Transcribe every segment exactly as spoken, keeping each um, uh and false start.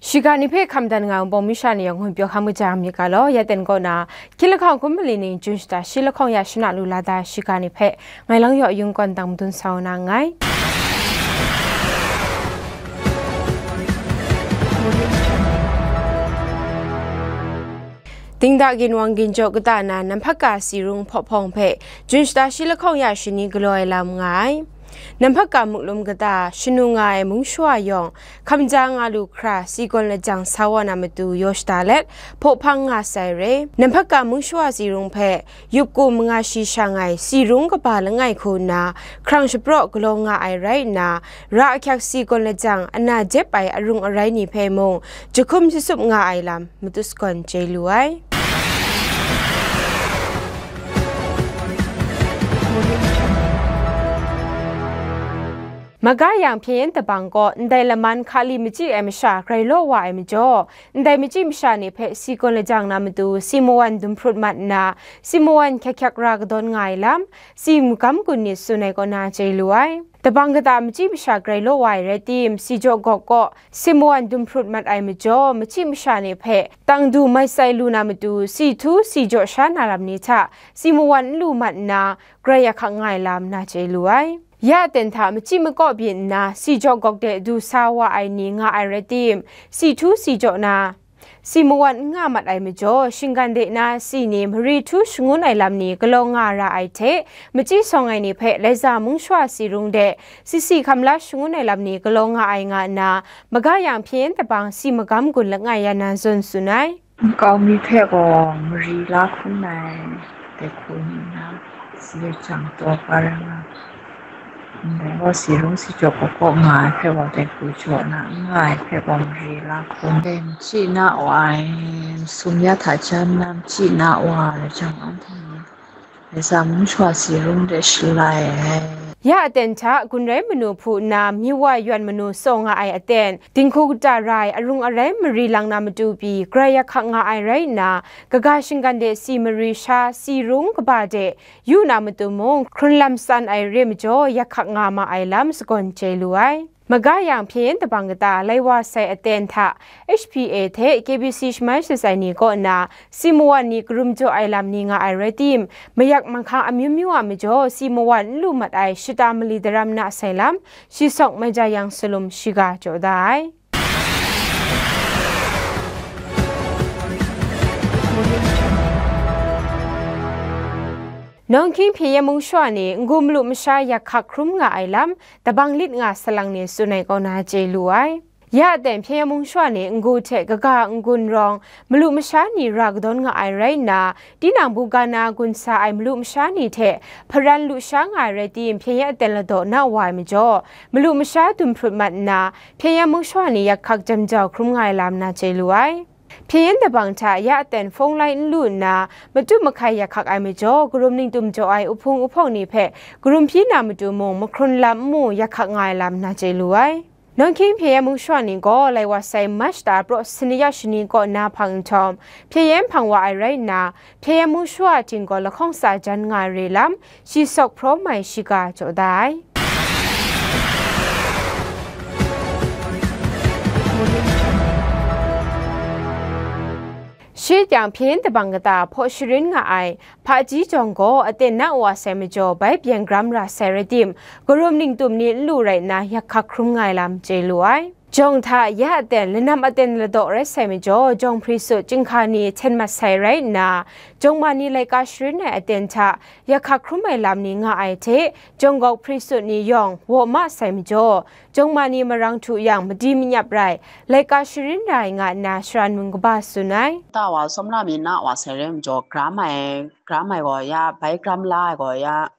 Shiga ni hpe hkam dan nga ai Wunpawng masha ni yawng ngun pyaw hkam kaja myit ga law, ya ten kaw na, hkying lahkawng hkum mali ning Jun shata shi lahkawng ya shana lu la da shiga ni hpe, ngai lang yaw yung kawn dang madun sa na nngai. Dingda ginwang ginjaw kata na Namhpaka Sirung hpawhpawng hpe Jun shata shi lahkawng ya shani galaw ai lam nga ai. Namhpaka muklum kata shanu nga ai mung shawa yawng, hkamja nga lu hkra, si gawn lajang sa wa na matu yaw shada let, hpaw hpang nga sai re. Namhpaka mung shawa Sirung hpe, yup ku manga shi sha ngai Sirung kaba langai hku nna, hkrang shapraw galaw nga ai rai nna, ra ahkyak si gawn lajang ana jep ai arung arai ni hpe mung, jahkum jasup nga ai lam, matu sagawn chye lu ai. Maga yang hpyen yen dabang kaw ndai laman hkali machyi ai masha grai law wa ai majaw, ndai machyi masha ni hpe si gawn lajang na matu, si mawan dum hprut mat nna, si mawan hkyak hkyak ra kadawn nga ai lam, si magam gun ni tsun ai kaw na chye lu ai. Dabang kata machyi masha grai law wa ai rai tim, si jaw gawk kaw, si mawan dum hprut mat ai majaw, machyi masha ni hpe tang du mai sai lu na matu, si htu si jaw sha na lam ni hta, si mawan n lu mat nna, grai yak hkak nga ai lam na chye lu ai. Ya aten hta machyi makaw byin nna, si jaw gawk de du sa wa ai ni nga ai rai tim, si htu si jaw na, si mawan n nga mat ai majaw, shinggan de na si ni mari htu shangun ai lam ni galaw nga ra ai hte, machyi sawng ai ni hpe Laiza mung shawa Sirung de, si si hkam la shangun ai lam ni galaw nga ai nga nna, maga yang hpyen yen dabang si magam gun langai ya na zawn tsun ai. Nkau mi hpe gaw mari la hkrum ai, dai hku nna, si jang taw pa rai nga. Ndai gaw, si rung si jaw kaw kaw nga ai hpe gaw, dai hku jaw na, n nga ai hpe gaw, mari la hkrum. Dai machyi na wa ai, sum ya hta jan na machyi na wa ai jang, anhte ni Laiza mung shawa si rung de shalai ai. Ya aten hta gun rai manu hpu nna, mi wa yawn manu tsaw nga ai aten, dinghku kata ra ai arung arai mari lang na matu pyi, grai yak hkak nga ai rai nna, kaga shinggan de si mari sha, si rung kaba de, yu na matu mung, hkrun lam san ai re majaw, yak hkak nga ma ai lam sagawn chye lu ai. Maga yang hpyen yen dabang kata lai wa sai aten hta, H P A hte K B C shamai shatsai ni kaw nna, si mawan ni karum jaw ai lam ni nga ai rai tim, mayak manghkang amyu myu a majaw, si mawan n lu mat ai shata mali daram na sai lam, shi sawk mai ja yang salum shiga jaw da ai. Nawng hkying hpyen yen mung shawa ni n-gun malu masha yak hkak hkrum nga ai lam, dabang lit nga salang ni tsun ai kaw na chye lu ai. Ya aten hpyen yen mung shawa ni n-gun hte kaga n-gun rawng, malu masha ni ra kadawn nga ai rai nna, tinang buga na gun sa ai malu masha ni hte hparan lu sha nga ai rai tim, hpyen yen aten ladaw na wa ai majaw, malu masha dum hprut mat nna, hpyen yen mung shawa ni yak hkak jam jau hkrum nga ai lam na chye lu ai. Hpyen yen dabang hta ya aten hpawng lai n lu nna, matu mahkai yak hkak ai majaw, karum ningtum jaw ai uhpung uhpawng ni hpe karum hpyi na matu mung, mahkrun lam n mu yak hkak nga ai lam na chye lu ai. Nawng hkying hpyen yen mung shawa ni gaw, lai wa sai March ta praw sani ya shani kaw na hpang nhtawm, hpyen yen hpang wa ai rai nna, hpyen yen mung shawa ting gaw lahkawng tsa jan nga ai re lam, shi sawk hpraw mai shiga jaw da ai. Shi jang hpyen yen dabang kata hpaw sharin nga ai, hpaji jawng gaw aten na wa sai majaw, bai byen gram ra sai rai tim, karum ningtum ni n lu rai nna, yak hkak hkrum nga ai lam chye lu ai. Jawng hta ya aten, lanam aten ladaw rai sai majaw, jawng hpri sut chyinghka ni hten mat sai rai nna, jawng ma ni laika sharin ai aten hta, yak hkak hkrum ai lam ni nga ai hte, jawng gawk hpri sut ni yawng waw ma sai majaw, jawng ma ni marang htu yang madi manyap rai, laika sharin rai nga nna sharan mung kaba tsun ai. Ta wa sawm la mi na wa sai rai majaw, gram ai, gram ai gaw ya, bai gram la ai gaw ya,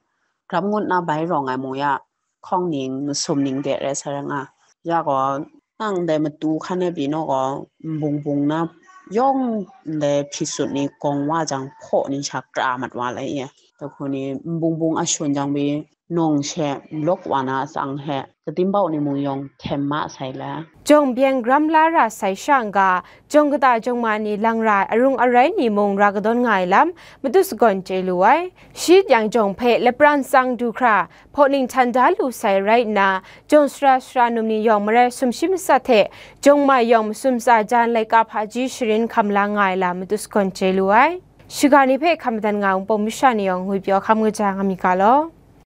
gram ngut na bai rawng ai mung ya, hkawng ning, masum ning de rai sai rai nga. Ya gaw, nang ndai matu hkan ai pyi naw gaw, nbung bung na yawng ndai hpri sut ni gawng wa jang, hpaw ni sha kra mat wa lai ye. Dahku ni nbung bung a shun jang pyi, nawng she nlawk wa na atsang hte, katim bau ni mung yawng htem ma sai la. Jawng byeng gram la ra sai sha n-ga, jawng kata jawng ma ni lang ra ai arung arai ni mung ra kadawn nga ai lam, Madu Sagawn chye lu ai. Shi yang jawng hpe lapran tsang du hkra, hpaw ning htan da lu sai rai nna, jawng sara sara num ni yawng marai sumshi matsat hte, jawng ma yawng masum tsa jan laika hpaji sharin hkam la nga ai lam, Madu Sagawn chye lu ai. Shiga ni hpe hkam madan nga ai Wunpawng masha ni yawng ngwipyaw hkam kaja nga myit ga law.